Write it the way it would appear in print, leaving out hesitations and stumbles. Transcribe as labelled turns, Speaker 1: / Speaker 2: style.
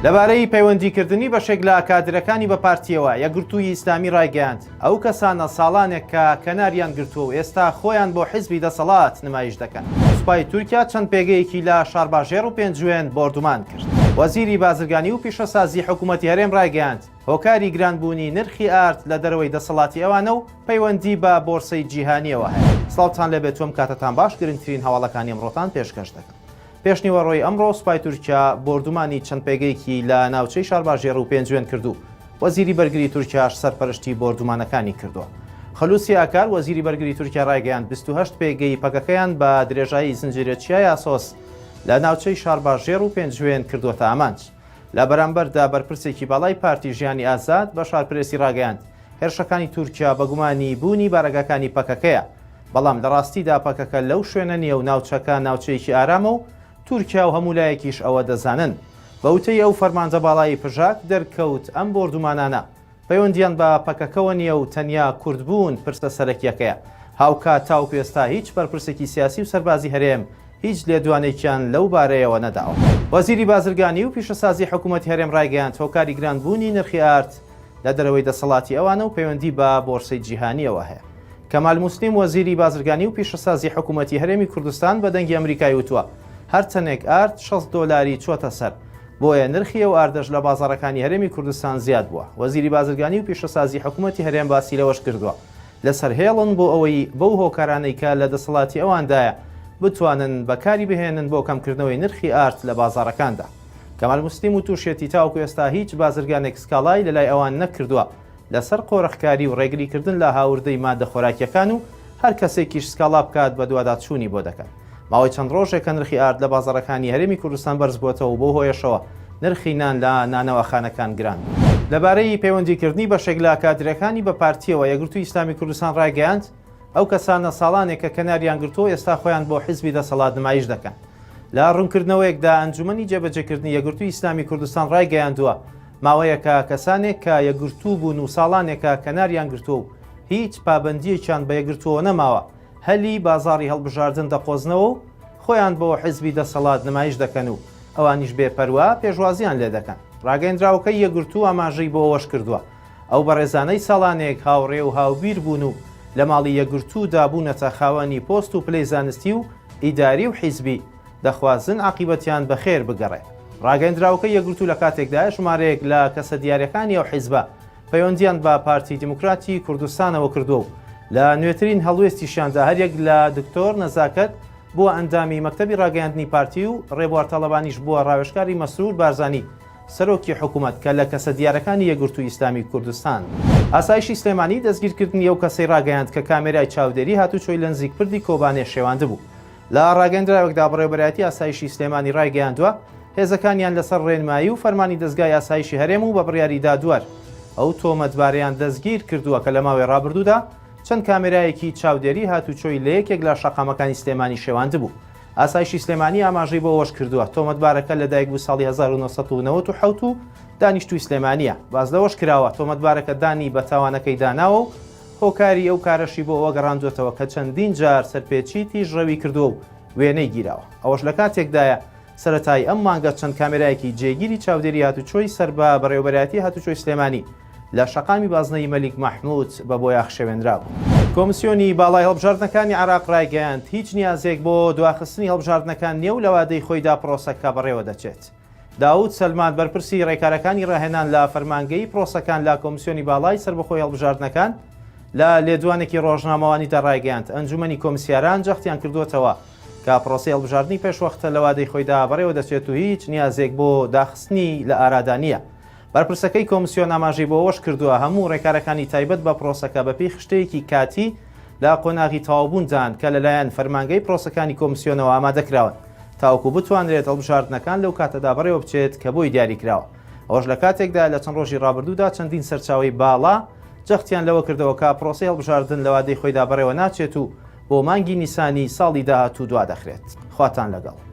Speaker 1: لەبارەی پەیوەندیکردنی بەشێک لە کادرەکانی بە پارتییەوە، یەکگرتووی ئیسلامی ڕایگەیاند، ئەو کەسانە ساڵانێکە کەناریان گرتووە و ئێستا خۆیان بۆ حیزبی دەسەڵات نمایش دەکەن. سوپای تورکیا چەند پێگەیەکی لە شارباژێڕ و پێنجوێن بۆردومان کرد. وەزیری بازرگانی و پیشەسازی حکوومەتی هەرێم ڕایگەیاند، هۆکاری گرانبوونی نرخی ئارد لە دەرەوەی دەسەڵاتی ئەوانە و پەیوەندی بە بۆرسەی جیهانییەوە هەیە. سڵاوتان لێبێت و ئەم کاتەتان باش گرنگترین هەواڵەکانی ئەمڕۆتان پێشکەش دەکەم. پێشنیوەڕۆی ئەمڕۆ سوپای تورکیا بۆردومانی چەند پێگەیەکی لە ناوچەی شارباژێڕ و پێنجوێن کرد و وەزیری بەرگری تورکیاش سەرپەرشتی بۆردومانەکانی کردووە. خلوسی ئاکار وەزیری بەرگری تورکیا ڕایگەیاند 28 پێگەی پەکەکەیان بە درێژایی زنجیرە چیای ئاسۆس لە ناوچەی شارباژێڕ و پێنجوێن کردووەتە ئامانج. لە بەرامبەردا بەرپرسێکی باڵای پارتی ژیانی ئازاد بە شارپرێسی ڕاگەیاند، هێرشەکانی تورکیا بە گومانی بوونی بارەگاکانی پەکەکەیە، بەڵام لە ڕاستیدا پەکەکە لەو شوێنە نییە و ناوچەکە ناوچەیەکی ئارامە و تورکیا و هەموو لایەکیش ئەوە دەزانن. بە وتەی ئەو فەرماندە باڵای پژاک، دەرکەوت ئەم بۆردومانانە پەیوەندییان بە پەکەکەوە نییە و تەنیا کوردبوون پرسە سەرەکییەکەیە. هاوکات تاوەکو ئێستا هیچ بەرپرسێکی سیاسی و سەربازی هەرێم هیچ لێدوانێکیان لەو بارەیەوە نەداوە. وەزیری بازرگانی و پیشەسازی حکومەتی هەرێم ڕایگەیاند، هۆکاری گرانبوونی نرخی ئارد لە دەرەوەی دەسەڵاتی ئەوانە و پەیوەندی بە بۆرسەی جیهانییەوە هەیە. کەمال موسلیم وەزیری بازرگانی و پیشەسازی حکومەتی هەرێمی کوردستان بە دەنگی ئەمریکای وتووە، هەر تەنێک ئارد 60 دۆلاری چۆتە سەر، بۆیە نرخی ئەو ئاردەش لە بازاڕەکانی هەرێمی کوردستان زیاد بووە. وەزیری بازرگانی و پیشەسازی حکومەتی هەرێم باسی لەوەش کردووە، لەسەر هێڵن بۆ ئەوەی بەو هۆکارانەی کە لە دەسەڵاتی ئەواندایە بتوانن بەکاری بهێنن بۆ کەمکردنەوەی نرخی ئارد لە بازاڕەکاندا. کەمال موسلیم وتوشیەتی تاوەکو ئێستا هیچ بازرگانێک سکاڵای لەلای ئەوان نەکردووە لەسەر قۆرخکاری و ڕێگریکردن لە هاوردەی مادە خۆراکیەکان و هەر کەسێکیش سکاڵا بکات بەدواداچوونی بۆ دەکەن. ماوەی چەند ڕۆژێکە نرخی ئارد لە بازاڕەکانی هەرێمی کوردستان بەرزبووەتەوە و بەو هۆیەشەوە نرخی نان لە نانەواخانەکان گران بوو. لەبارەی پەیوەندیکردنی بەشێک لە کادرەکانی بە پارتییەوە، یەکگرتووی ئیسلامی کوردستان ڕایگەیاند، ئەو کەسانە ساڵانێکە کەناریان گرتووە و ئێستا خۆیان بۆ حیزبی دەسەڵات نمایش دەکەن. لە ڕوونکردنەوەیەکدا ئەنجومەنی جێبەجێکردنی یەکگرتووی ئیسلامی کوردستان ڕایگەیاندووە، ماوەیەکە کەسانێک کە یەکگرتوو بوون و ساڵانێکە کەناریان گرتووە و هیچ پابەندییەکیان بە یەکگرتووەوە نەماوە، هەلی بازاڕی هەڵبژاردن دەقۆزنەوە و خۆیان بۆ حیزبی دەسەڵات نمایش دەکەن و ئەوانیش بێ پەروا پێشوازیان لێدەکەن. ڕاگەیەندراوەکەی یەکگرتوو ئاماژەی بۆ ئەوەش کردووە، ئەو بەڕێزانەی ساڵانێک هاوڕێ و هاوبیر بوون و لە ماڵی یەکگرتوودا بوونەتە خاوەنی پۆست و پلەی زانستی و ئیداری و حیزبی، دەخوازن عاقیبەتیان بەخێر بگەڕێ. ڕاگەیەندراوەکەی یەکگرتوو لە کاتێکدایە ژمارەیەک لە کەسە دیارەکانی ئەو حیزبە پەیوەندییان بە پارتی دیموکراتی کوردستانەوە کردووە و لە نوێترین هەڵوێستیشیاندا هەریەک لە دکتۆر نەزاکەت بووە ئەندامی مەکتەبی ڕاگەیاندنی پارتی و ڕێبوار تاڵەبانیش بووە ڕاوێژکاری مەسرور بارزانی سەرۆکی حکومەت کە لە کەسە دیارەکانی یەکگرتووی ئیسلامی کوردستان. ئاسایشی سلێمانی دەستگیرکردنی ئەو کەسەی ڕاگەیاند کە کامێرای چاودێری هاتوچۆی لەنزیک پردی کۆبانێ شێواندبوو. لە ڕاگەندراوێکدا بەڕێوەبەرایەتی ئاسایشی سلێمانی ڕایگەیاندووە، هێزەکانیان لەسەر ڕێنمایی و فەرمانی دەزگای ئاسایشی هەرێم و بە بڕیاری دادوەر ئەو تۆمەتبارەیان دەستگیر کردووە کە لە ماوەی ڕابردوودا چەند کامێرایەکی چاودێری هاتوچۆی لە یەکێک لە شەقامەکانی سلێمانی شێواندبوو. ئاسایشی سلێمانی ئاماژەی بۆ ئەوەش کردووە، تۆمەتبارەکە لەدایکبووی ساڵی 1997 و دانیشتووی سلێمانییە. باس لەوەش کراوە، تۆمەتبارەکە دانی بە تاوانەکەیدا ناوە و هۆکاری ئەو کارەشی بۆ ئەوە گەڕاندووەتەوە کە چەندین جار سەرپێچی تیژڕەوی کردووە و وێنەی گیراوە. ئەوەش لە کاتێکدایە، سەرەتای ئەم مانگە چەند کامێرایەکی جێگیری چاودێری هاتوچۆی سەر بە بەڕێوەبەرایەتی هاتوچۆی سلێمانی لە شەقامی بازنەی مەلیک مەحمود بە بۆیاخ شێوێنرابوو. کۆمسیۆنی باڵای هەڵبژاردنەکانی عێراق رایگەیاند، هیچ نیازێک بۆ دواخستنی هەڵبژاردنەکان نییە و لە وادەی خۆیدا پرۆسەکە بەڕێوەدەچێت. داود سەلمان بەرپرسی ڕێکارەکانی ڕاهێنان لە فەرمانگەی پرۆسەکان لە کۆمسیۆنی باڵای سەربەخۆی هەڵبژاردنەکان لە لێدوانێکی ڕۆژنامەوانیدا ڕایگەیاند ئەنجومەنی کۆمسیاران جەختیان کردووەتەوە کە پرۆسەی هەڵبژاردنی پێشوەختە لە وادەی خۆیدا بەڕێوە دەچێت و هیچ نیازێک بۆ داخستنی لە ئارادا نییە. بەرپرسەکەی کۆمسیۆن ئاماژەی بۆ ئەوەش کردووە، هەموو ڕێکارەکانی تایبەت بە پرۆسەکە بەپێی خشتەیەکی کاتی لە قۆناغی تەواوبووندان کە لەلایەن فەرمانگەی پرۆسەکانی کۆمسیۆنەوە ئامادەکراون تاوەکو بتوانرێت هەڵبژاردنەکان لەو کاتەدا بەڕێوەبچێت کە بۆی دیاریکراوە. ئەوەش لەکاتێکدایە لە چەند ڕۆژی ڕابردوودا چەندین سەرچاوەی باڵا جەختیان لەوە کردەوە کە پرۆسەی هەڵبژاردن لە وادەی خۆیدا بەڕێوەناچێت و بۆ مانگی نیسانی ساڵی داهاتوو دوادەخرێت. خواتان لەگەڵ.